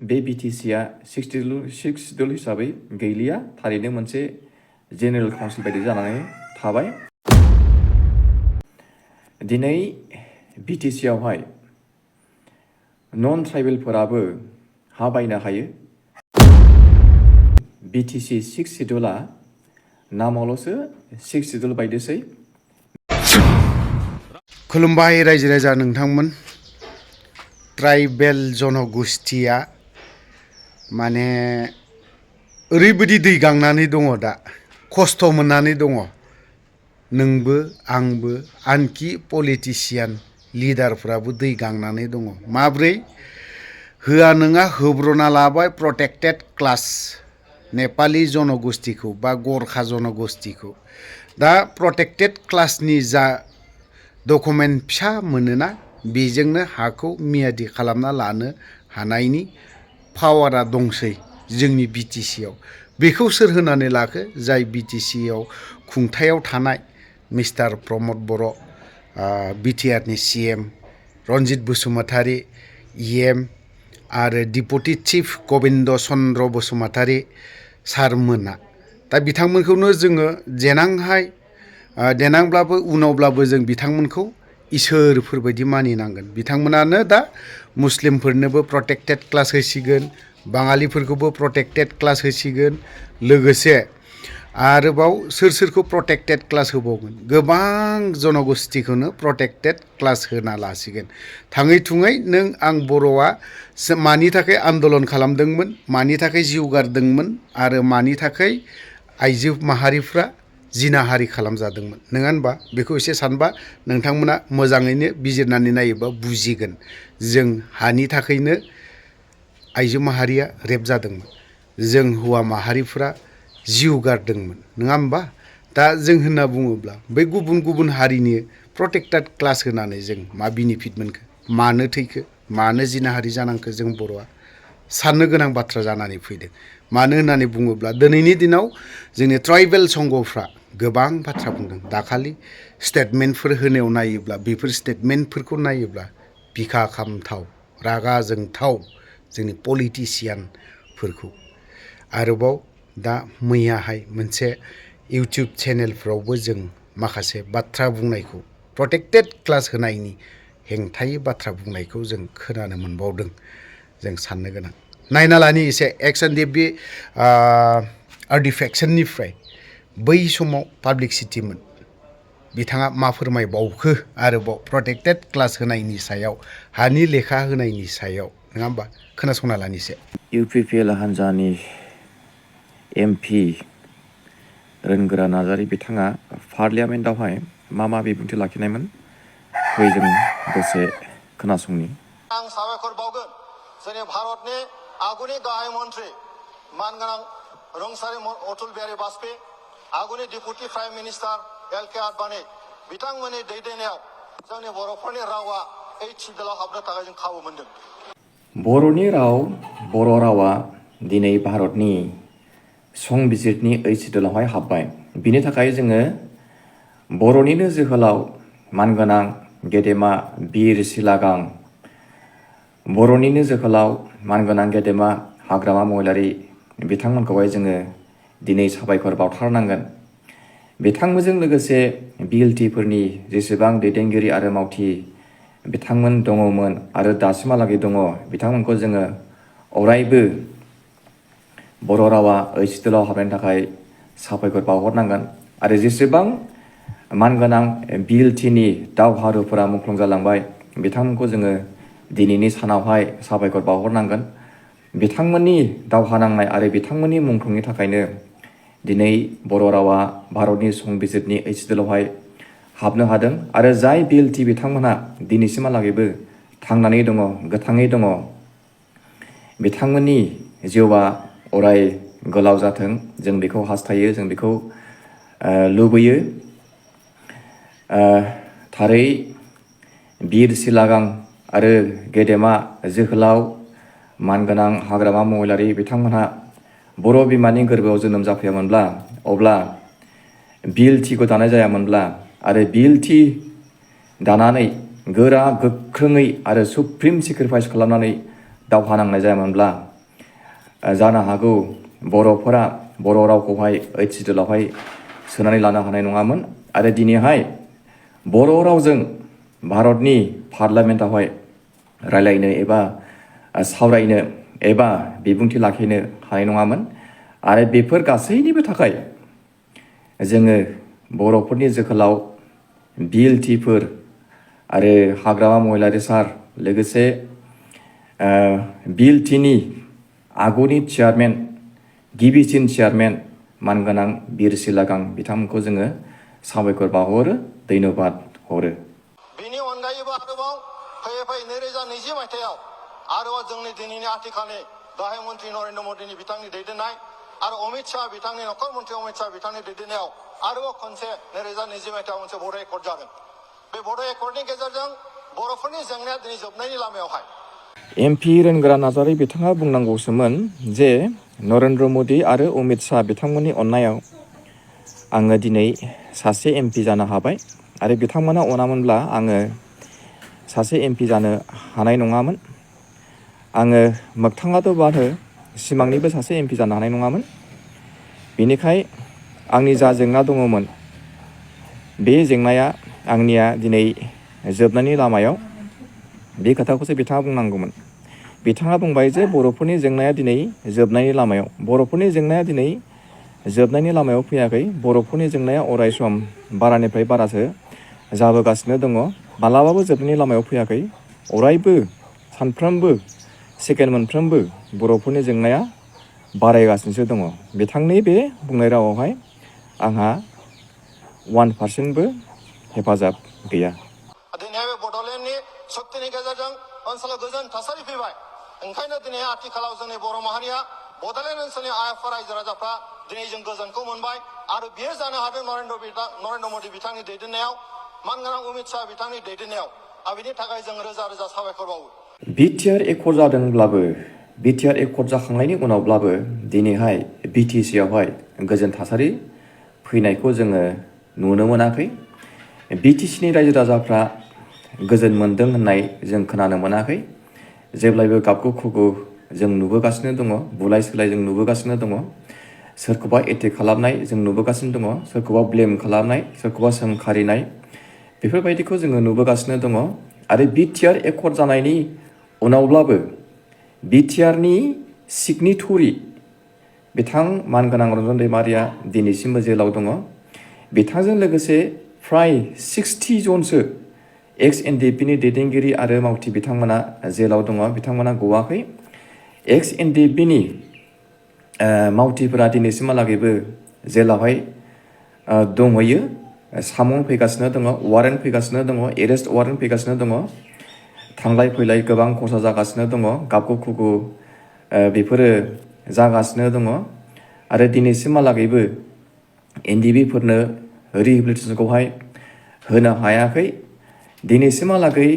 बे BTCआ 6 शिड्यूल हिसाबै गैलिया थारैनो मोनसे जेनेरेल काउन्सिल बायदि जानानै थाबाय। दिनै BTCआवहाय नन ट्राइबेलफोराबो हा बायनो हायो। BTC 6 शिड्यूला नामावल'सो 6 शिड्यूल बायदिसै। खुलुमबाय रायजो राजा नोंथांमोन। ट्राइबेल जनगोष्ठीया माने ओरैबायदि दै गांनानै दङ, दा खस्थ' मोननानै दङ। नोंबो आंबो आनखि पलिटिशियान लिडारफ्राबो दै गांनानै दङ। माब्रै होआ नङा होब्रना लाबाय प्रटेक्टेड क्लास नेपाली जनगोष्ठीखौ बा गोरखा जनगोष्ठीखौ। दा प्रटेक्टेड क्लासनि जा डकुमेन्ट फिसा मोनोना, बेजोंनो हाखौ मियादि खालामना लानो हानायनि पावारा दंसै जोंनि BTCआव। बेखौ सोर होनानै लाखो? जाय BTCआव खुंथायाव थानाय मिस्टार प्रमद बर', BTRनि CM रन्जित बसुमतारी EM आरो डिपुटि चिफ गबिन्द चन्द्र बसुमतारी सारमोना। दा बिथांमोनखौनो जोङो देनांब्लाबो उनावब्लाबो जों बिथांमोनखौ इसोरफोरबायदि मानिनांगोन। बिथांमोनानो दा मुस्लिमफोरनोबो प्रटेक्टेड क्लास होसिगोन, बाङालिफोरखौबो प्रटेक्टेड क्लास होसिगोन, लोगोसे आरोबाव सोरखौ प्रटेक्टेड क्लास होबावगोन? गोबां जनगोष्ठीखौनो प्रटेक्टेड क्लास होना लासिगोन। थाङै थुङै नों आं बर'आ मानि थाखाय आन्दलन खालामदोंमोन, मानि थाखाय जिउ गारदोंमोन आरो मानि थाखाय आइजो माहारिफ्रा जिनाहारि खालामजादोंमोन, नङा होनबा? बेखौ एसे सानबा नोंथांमोना मोजाङैनो बिजिरनानै नायोबा बुजिगोन। जों हानि थाखायनो आइजो माहारिया रेप जादोंमोन, जों हौवा माहारिफ्रा जिउ गारदोंमोन, नङा होमबा? दा जों होनना बुङोब्ला बै गुबुन हारिनि प्रटेक्टेड क्लास होनानै जों मा बेनिफिट मोनखो? मानो थैखो? मानो जिनाहारि जानांखो? जों बर'आ साननो गोनां बाथ्रा जानानै फैदों। मानो होननानै बुङोब्ला दिनैनि दिनाव जोंनि ट्राइबेल संगफ्रा गोबां बाथ्रा बुंदों। दाखालि स्टेटमेन्टफोर होनायाव नायोब्ला, बेफोर स्टेटमेन्टफोरखौ नायोब्ला बिखा खामथाव, रागा जोंथाव जोंनि पलिटिशियानफोरखौ। आरोबाव दा मैयाहाय मोनसे इउटुब चेनेलफ्रावबो जों माखासे बाथ्रा बुंनायखौ, प्रटेक्टेड क्लास होनायनि हेंथायै बाथ्रा बुंनायखौ जों खोनानो मोनबावदों। जों साननो गोनां। नायना लानि एसे एक्सन दे बे आर्टिफेक्सननिफ्राय बै समाव पाब्लिसिटिमोन, बिथाङा मा फोरमायबावखो आरोबाव प्रटेक्टेड क्लास होनायनि सायाव, हानि लेखा होनायनि सायाव, नङा होमबा? खोनासंना लानिसे। UPPL हान्जानि MP रोनगोरा नार्जारी बिथाङा पार्लियामेन्टआवहाय मा बिबुंथि लाखिनायमोन, फै जों दसे खोनासंनि। आं साबायखर बावगोन जोंनि भारतनि आगुनि गाहाय मन्त्रि मानगोनां रुंसारि अटल बिहारी वाजपेयी, आगुनि deputy prime minister LK Advani बिथांमोननि दैदेननायाव जोंनि बर'फोरनि रावा 8 शिड्यूलाव हाबनो थाखाय जों खाबु मोनदों। बर'नि राव, बर' रावा दिनै भारतनि संबिजिरनि 8 शिड्यूलावहाय हाबबाय। बिनि थाखाय जोङो बर'निनो जोहोलाव मानगोनां गेदेमा बिर सिलागां, बर'निनो जोहोलाव मानगोनां गेदेमा हाग्रामा महिलारि बिथांमोनखौहाय जोङो दिनै साबायखर बावथारनांगोन। बिथांमोनजों लोगोसे BLTफोरनि जेसेबां दैदेनगिरि आरो मावथि बिथांमोन दङमोन आरो दासिमहालागै दङ, बिथांमोनखौ जोङो अरायबो बर' रावा 8 शिड्यूलाव हाबनायनि थाखाय साबायखर बावहरनांगोन। आरो जेसेबां मानगोनां BLTनि दावहारुफोरा मुंख्लं जालांबाय, बिथांमोनखौ जोङो दिनैनि सानावहाय साबायखर बावहरनांगोन। बिथांमोननि दावहा नांनाय आरो बिथांमोननि मुंख्लंनि थाखायनो दिनै बर' रावा भारतनि संबिजिरनि 8 शिड्यूलावहाय हाबनो हादों। आरो जाय BLT बिथांमोनहा दिनैसिमहालागैबो थांनानै दङ, गोथाङै दङ, बिथांमोननि जिउआ अराय गोलाव जाथों, जों बेखौ हास्थायो, जों बेखौ लुबैयो। थारै बिर सिलागां आरो गेदेमा जोहोलाव मानगोनां हाग्रामा महिलारि बिथांमोनहा बर' बिमानि गोरबोआव जोनोम जाफैयामोनब्ला, अब्ला BLTखौ दानाय जायामोनब्ला, आरो BLT दानानै गोरा गोख्रोङै आरो सुप्रिम सेक्रिफाइस खालामनानै दावहा नांनाय जायामोनब्ला, जानो हागौ बर'फोरा बर' रावखौहाय ओइथ सिडुलावहाय सोनानै लानो हानाय नङामोन आरो दिनैहाय बर' रावजों भारतनि पार्लियामेन्टआवहाय रायलायनो एबा सावरायनो एबा बिबुंथि लाखिनो हानाय नङामोन आरो बेफोर गासैनिबो थाखाय जोङो बर'फोरनि जोहोलाव बिएलटिफोर आरो हाग्रामा महिला रिसार लोगोसे बिएलटिनि आगुनि चेयारमेन गिबिसिन चेयारमेन मानगोनां बिर सिलागां बिथांमोनखौ जोङो साबायखर बावहरो धन्यबाद हरो। बेनि अनगायैबो आरोबाव फैयै फैयै 2020 मायथाइयाव आरोबाव जोंनि दिनैनि आथिखालनि गाहाय मन्त्रि नरेन्द्र मदिनि बिथांनि दैदेननाय आरो अमित शाह बिथांनि नखर मन्त्रि अमित शाह बिथांनि दैदेननायाव आरोबाव खनसे 2020 मायथाइयाव मोनसे बड' एकर्ड जादों। बे बड' एकर्डनि गेजेरजों बर'फोरनि जेंनाया दिनै जोबनायनि लामायावहाय। MP रोनग्रा नार्जारि बिथाङा बुंनांगौसोमोन जे नरेन्द्र मदि आरो अमित शाह बिथांमोननि अननायाव आङो दिनै सासे MP जानो हाबाय आरो बिथांमोना अनामोनब्ला आङो सासे MP जानो हानाय नङामोन। आङो मोगथाङाथ' बाथो सिमांनिबो सासे MP जानो हानाय नङामोन। बेनिखाय आंनि जा जेंना दङमोन बे जेंनाया आंनिया दिनै जोबनायनि लामायाव। बे खोथाखौसो बिथाङा बुंनांगौमोन। बिथाङा बुंबाय जे बर'फोरनि जेंनाया दिनै जोबनायनि लामायाव। बर'फोरनि जेंनाया दिनै जोबनायनि लामायाव फैयाखै। बर'फोरनि जेंनाया अराय सम बारानिफ्राय बारासो जाबोगासिनो दङ। मालाबाबो जोबनायनि लामायाव फैयाखै। अरायबो सानफ्रोमबो सेकेन्ड मोनफ्रोमबो बर'फोरनि जेंनाया बारायगासिनोसो दङ। बिथांनि बे बुंनाय रावावहाय आंहा 1%बो हेफाजाब गैया। दिनै बे बड'लेण्डनि सक्तिनि गेजेरजों ओनसोलाव गोजोन थासारि फैबाय। ओंखायनो दिनै आथिखालाव जोंनि बर' माहारिया बड'लेण्ड ओनसोलनि आइआफा रायजो राजाफ्रा दिनै जों गोजोनखौ मोनबाय आरो बियो जानो हादों नरेन्द्र मदि बिथांनि दैदेननायाव मानगोनां अमित शाह बिथांनि दैदेननायाव आरो बिनि थाखाय जों रोजा रोजा साबायखर बावो। बिटिआर एकर्ड जादोंब्लाबो बिटिआर एकर्ड जाखांनायनि उनावब्लाबो दिनैहाय BTCआवहाय गोजोन थासारि फैनायखौ जोङो नुनो मोनाखै। BTCनि रायजो राजाफ्रा गोजोन मोनदों होननाय जों खोनानो मोनाखै। जेब्लायबो गाबगु खुगु जों नुबोगासिनो दङ। बुलाय सोलाय जों नुबोगासिनो दङ। सोरखौबा एटेक खालामनाय जों नुबोगासिनो दङ। सोरखौबा ब्लेम खालामनाय, सोरखौबा सोंखारिनाय बेफोरबायदिखौ जोङो नुबोगासिनो दङ। आरो बिटिआर एकर्ड जानायनि उनावब्लाबो बिटिआरनि सिगनेटरि बिथां मानगोनां रन्जन दैमारिया दिनैसिमबो जेलाव दङ। बिथांजों लोगोसे फ्राय 60 जनसो एक्स NDPनि दैदेनगिरि आरो मावथि बिथांमोना जेलाव दङ। बिथांमोना गवाखै। एक्स NDPनि मावथिफोरा दिनैसिमहालागैबो जेलावहाय दंहैयो। सामन फैगासिनो दङ, वारेन्ट फैगासिनो दङ, एरेस्ट वारेन्ट फैगासिनो दङ। थांलाय फैलाय गोबां खरसा जागासिनो दङ। गाबगु खुगु बेफोरो जागासिनो दङ आरो दिनैसिमहालागैबो NDPफोरनो रिहेबिलिटेसनखौहाय होनो हायाखै। दिनैसिमहालागै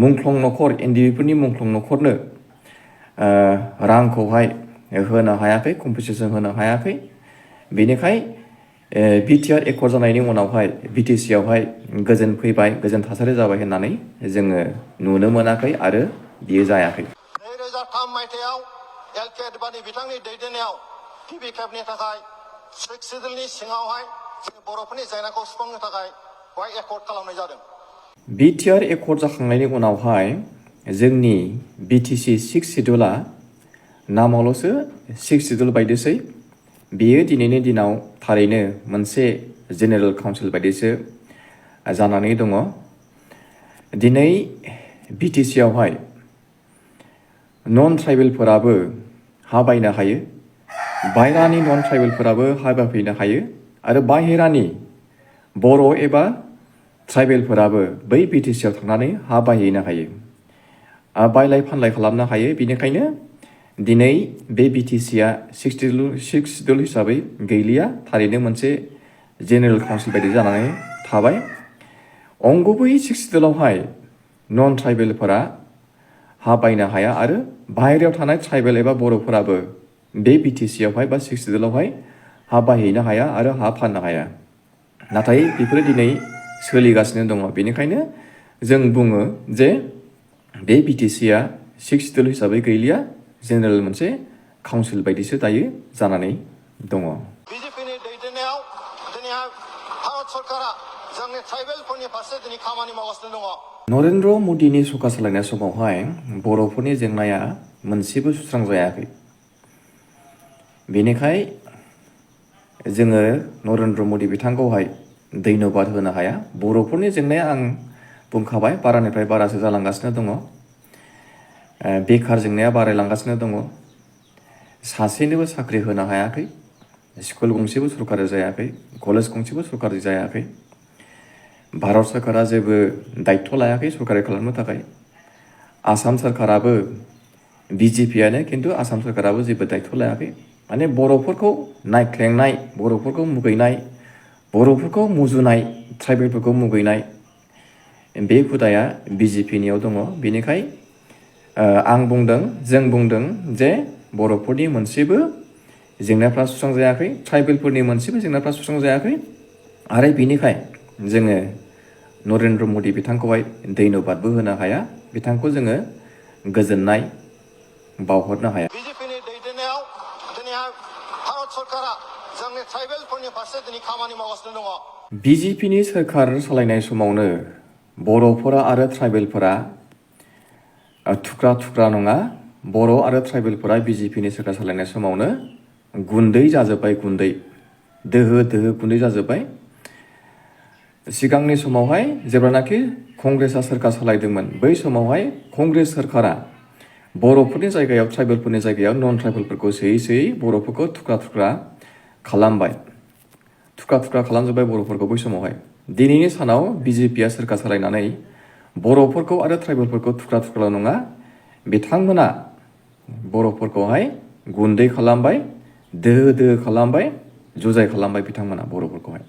मुंख्लं नखर NDPफोरनि मुंख्लं नखरनो रांखौहाय होनो हायाखै, कम्पेनसेसन होनो हायाखै। बेनिखाय बिटिआर एकर्ड जानायनि उनावहाय BTCआवहाय गोजोन फैबाय, गोजोन थासारि जाबाय होननानै जोङो नुनो मोनाखै आरो बियो जायाखै। 2003 मायथाइयाव LK आडवाणी बिथांनि दैदेननायाव गिबि खेबनि थाखाय सिक्स सिडुलनि सिङावहाय जोंनि बर'फोरनि जेंनाखौ सुफुंनो थाखाय बेवहाय एकर्ड खालामनाय जादों। बिटिआर एकर्ड जाखांनायनि उनावहाय जोंनि BTC सिक्स सिडुला नामावल'सो सिक्स सिडुल बायदिसै। बेयो दिनैनि दिनाव थारैनो मोनसे जेनेरेल काउन्सिल बायदिसो जानानै दङ। दिनै BTCआवहाय नन ट्राइबेलफोराबो हा बायनो हायो। बायहेरानि नन ट्राइबेलफोराबो हा बायफैनो हायो आरो बाहेरानि बर' एबा ट्राइबेलफोराबो बै BTCआव थांनानै हा बायहैनो हायो। बायलाय फानलाय खालामनो हायो। बेनिखायनो दिनै बे BTCआ सिक्स सिडुल हिसाबै गैलिया। थारैनो मोनसे जेनेरेल काउन्सिल बायदि जानानै थाबाय। अंगुबै सिक्स सिडुलावहाय नन ट्राइबेलफोरा हा बायनो हाया आरो बाहेरायाव थानाय ट्राइबेल एबा बर'फोराबो बे BTCआवहाय बा सिक्स सिडुलावहाय हा बायहैनो हाया आरो हा फाननो हाया। नाथाय बेफोरो दिनै सोलिगासिनो दङ। बेनिखायनो जों बुङो जे बे BTCआ सिक्स सिडुल हिसाबै गैलिया। जेनेरेल मोनसे काउन्सिल बायदिसो दायो जानानै दङ। बिजेपिनि दैदेननायाव दिनैहाय भारत सरकारा जोंनि ट्राइबेलफोरनि फारसे दिनै खामानि मावगासिनो दङ। नरेन्द्र मदिनि सरकार सालायनाय समावहाय बर'फोरनि जेंनाया मोनसेबो सुस्रांजायाखै। बेनिखाय जोङो नरेन्द्र मदि बिथांखौहाय धन्यबाद होनो हाया। बर'फोरनि जेंनाया आं बुंखाबाय बारानिफ्राय बारासो जालांगासिनो दङ। बेखार जेंनाया बारायलांगासिनो दङ। सासेनोबो साख्रि होनो हायाखै। स्कुल गंसेबो सरकारि जायाखै, कलेज गंसेबो सरकारि जायाखै। भारत सरकारा जेबो दायित्व लायाखै सरकारि खालामनो थाखाय। आसाम सरकाराबो बिजेपियानो, खिन्थु आसाम सरकाराबो जेबो दायित्व लायाखै। माने बर'फोरखौ नायख्लेंनाय, बर'फोरखौ मुगैनाय, बर'फोरखौ मुजुनाय, ट्राइबेलफोरखौ मुगैनाय बे हुदाया बिजेपिनियाव दङ। बेनिखाय आं बुंदों, जों बुंदों जे बर'फोरनि मोनसेबो जेंनाफ्रा सुस्रांजायाखै, ट्राइबेलफोरनि मोनसेबो जेंनाफ्रा सुस्रांजायाखै। आरो बिनिखाय जोङो नरेन्द्र मदि बिथांखौहाय धन्यबादबो होनो हाया, बिथांखौ जोङो गोजोननाय बावहरनो हाया। बिजेपिनि दैदेननायाव दिनैहाय भारत सरकारा जोंनि ट्राइबेलफोरनि फारसे दिनै खामानि मावगासिनो दङ। बिजेपिनि सोरखार सालायनाय समावनो बर'फोरा आरो ट्राइबेलफोरा थुख्रा थुख्रा नङा, बर' आरो ट्राइबेलफोरा बिजेपिनि सोरखार सालायनाय समावनो गुन्दै जाजोब्बाय, गुन्दै दोहो दोहो गुन्दै जाजोब्बाय। सिगांनि समावहाय जेब्लानाखि कंग्रेसआ सोरखार सालायदोंमोन, बै समावहाय कंग्रेस सोरखारा बर'फोरनि जायगायाव, ट्राइबेलफोरनि जायगायाव नन ट्राइबेलफोरखौ सोयै सोयै बर'फोरखौ थुख्रा थुख्रा खालामबाय, थुख्रा थुख्रा खालामजोब्बाय बर'फोरखौ बै समावहाय। दिनैनि सानाव बिजेपिया सोरखार सालायनानै बर'फोरखौ आरो ट्राइबेलफोरखौ थुख्रा थुख्राल' नङा, बिथांमोना बर'फोरखौहाय गुन्दै खालामबाय, दोहो दोहो खालामबाय, जुजाय खालामबाय बिथांमोना बर'फोरखौहाय।